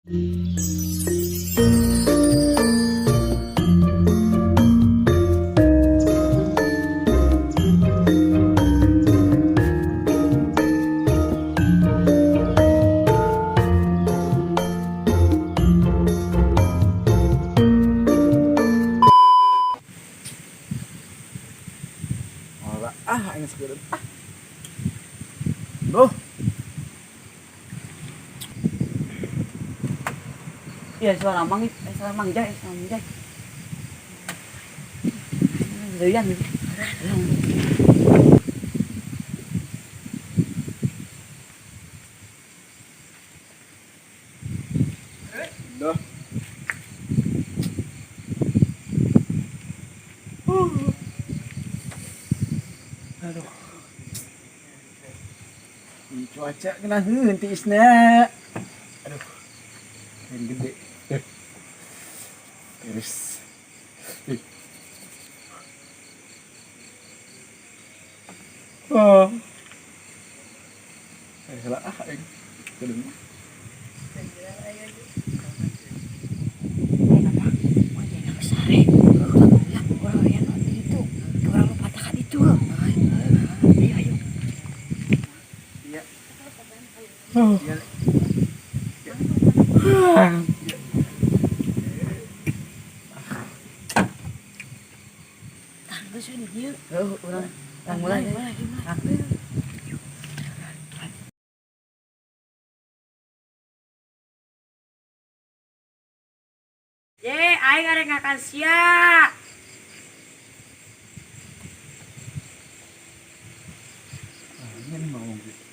Ora ah, aing segeureup ah. Duh. Iya, suara mang, suara mang jai, suara mang jai. Lian. Duh. Aduh. Di cuaca kena heuntih isna. Aduh. Yang gede. Eh. Terus. Ih. Oh. Eh, salah ah aing. Kedeng. Sare. Ya, urang aya nu itu. Urang nu patahan itu. Ayo, ayo. Iya. Iya. Tah, geus we di dieu. Heuh, urang urang mulai. Mulai, mulai. Ye, aing arek ngakan sia. Ah, ini mau gitu.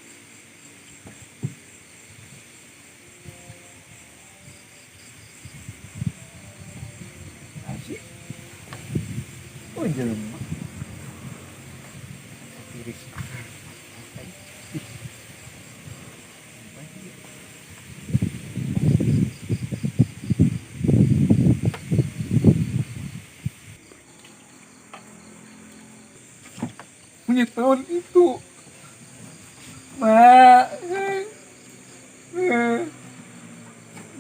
Asik. Oh, jelema. Tiris. Ih. Punya tahun itu. Ma.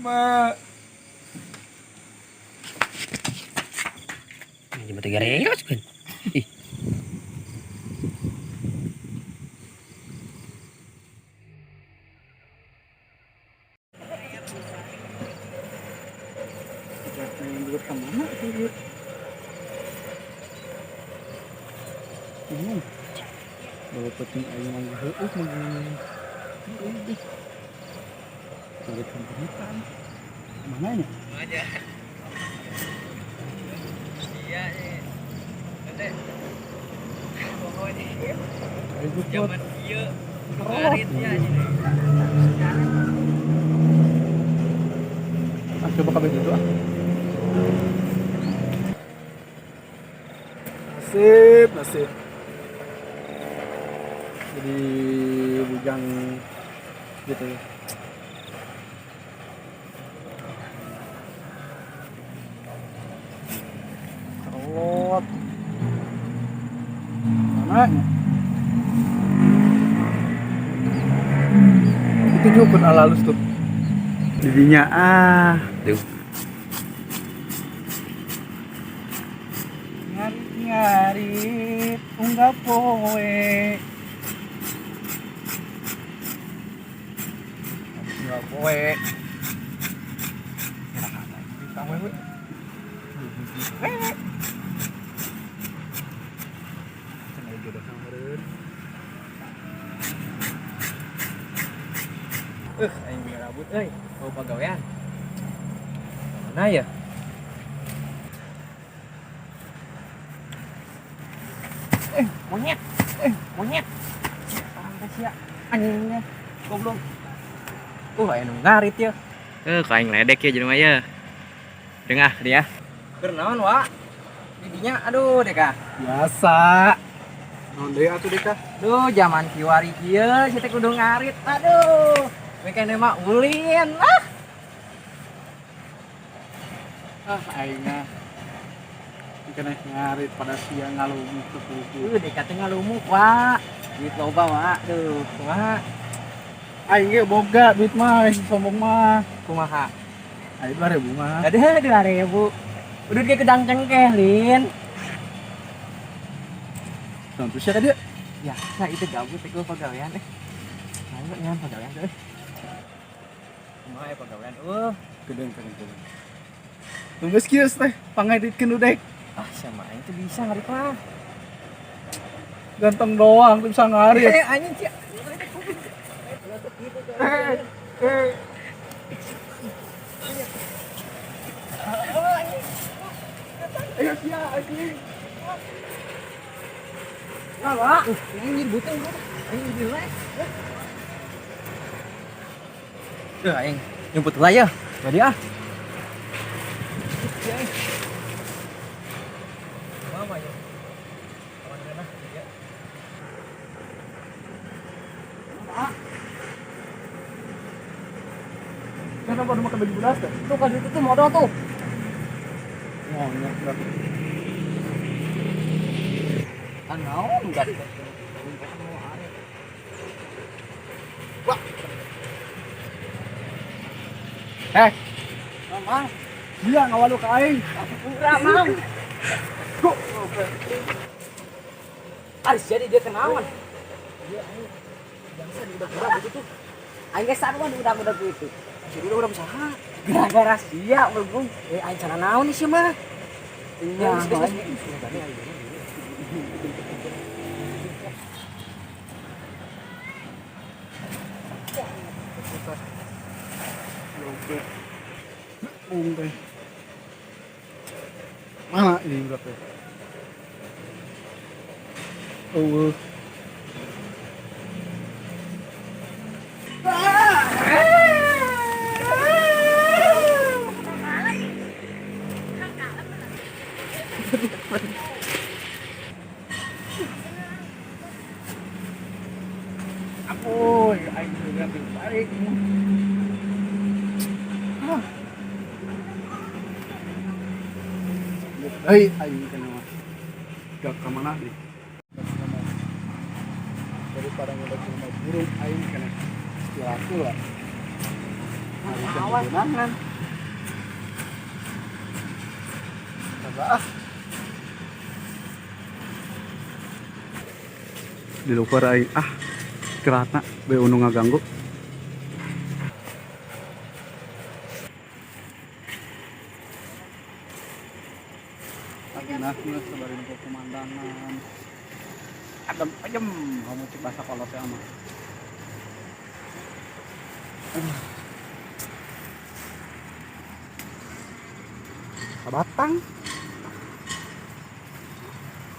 Ma. Ini mah 3 ribu kan. Ih. Pengen dulu kemana tuh gue? Bingung. Bawa penting aing mah heueuh mah gini. Balik ke hutan. Mana nya? Aja. Iya nih. Nanti. Pokoknya Ayo gue zaman ieu ngarit ya sini. Ah, coba kabeh gitu ah. Nasib, nasib. Jadi bujang gitu ya. Cerot. Mana nya? Itu juga pun alalus tuh. Didinya ah. Tuh. Ngarit-ngarit unggal poe. Unggal poe. Kita wewe. Wewe. Cenah jodoh sama meureun. Aing rabut euy, mau pagawean. Mana ya? Eh, monyet. Eh, monyet. Ah, sia. Anjingnya. Goblok. Aya nu ngarit ya. Eh, ka aing ledek ya jelema ya. Dengah dia. Keur naon, Wak? Didinya aduh deka. Biasa. Naon deui atuh deka? Duh, zaman kiwari kieu sia teh kudu ngarit. Aduh. Mekene mah ulin ah. Ah, aing mah. Kena ngarit pada siang ngalumuk teu puguh. Deka teh ngalumuk, Wak. Duit loba, Wak. Duh, kumaha? Aing ge boga duit mah, aing sombong mah. Kumaha? Ayo 2000 mah. Ada 2000. Udah kayak kedang cengkeh, Lin. Tentu sih dia. Ya, nah itu gabut itu pegawaian eh. Ayo nyan pegawaian tuh. Kumaha ya pegawaian? Gedeng gedeng gedeng. Tunggu kieu teh, pangaiditkeun udek. Ah, sama aing tuh bisa ngarit mah. Ganteng doang tuh bisa ngarit. Eh, anjing sih. Ayo sia anjing. Apa? Anjir butuh. Anjir gila. Eh, aing nyumput lah ya. Tadi ah. Mama ya. Kawan nah, ya. Kenapa baru makan baju budas teh? Tuh kalau itu tuh modal tuh. Monyet berarti. Ah, naon enggak. Eh, Mama, dia ngawalu ka aing. pura mang. Go. Aris jadi dia kenawan. Dia aing bangsa di udah-udah gitu tuh. Aing geus sarua di udah-udah gitu. Jadi udah usaha. Gara-gara sia belum. Eh aing cara naon sih mah. Iya, Geus, geus, geus. Bung teh. Mana ini berapa? Oh. Ampun, aing juga balik. Ah. Hei, aing kana mah. Gak ka mana nih? Daripada ngedek rumah burung aing kana istirahat lah. Awas. Kemenangan. Coba ah. Di luar aing ah. Istirahatna be unu ngaganggu. Nah, sebarin pemandangan. Adem ayem, kamu cek bahasa kolot ya mah. Batang.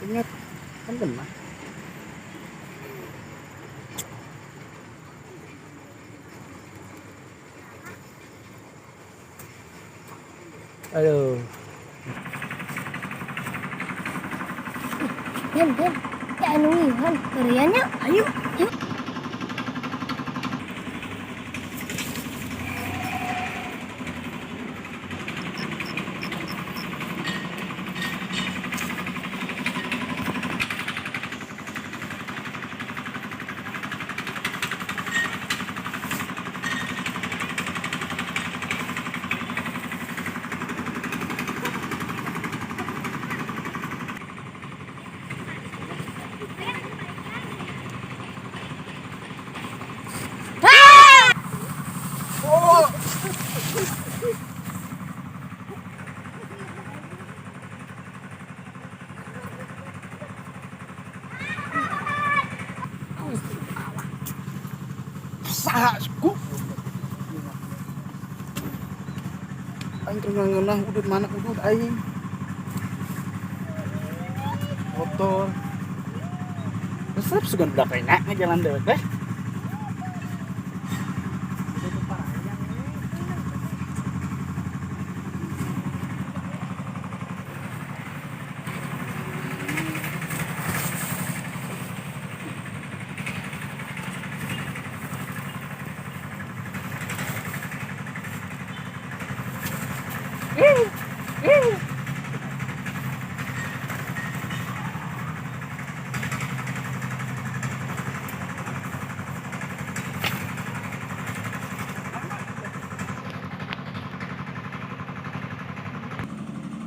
Ingat kan kena. Aduh. Den, Den. Ya anu Ihan, koreanya. Ayo, yuk. Saha ku. Aing teu ngeunah udud mana udud aing. Motor. Resep sugan budak enak ngajalan dewek teh.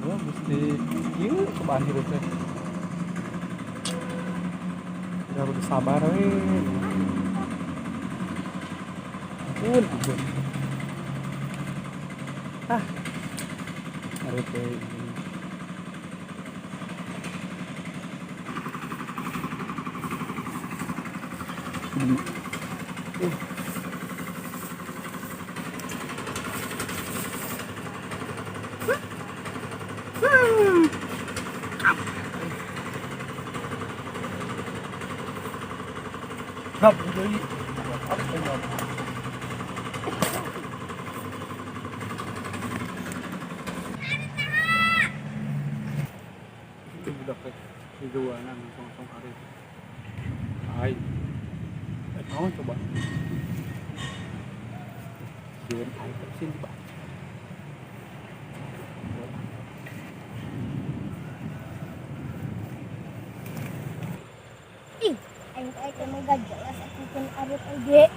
Oh, mesti ieu cobaan hirup teh. Kita harus sabar we. Ampun, ampun. Ah. Ngarit we. Gap deui. Itu budak teh dijualan langsung hari. Ai. Eh, naon coba? Sieun aing teh sieun dibaca. Ih, aing teh emang gak jelas aku pun arut oge.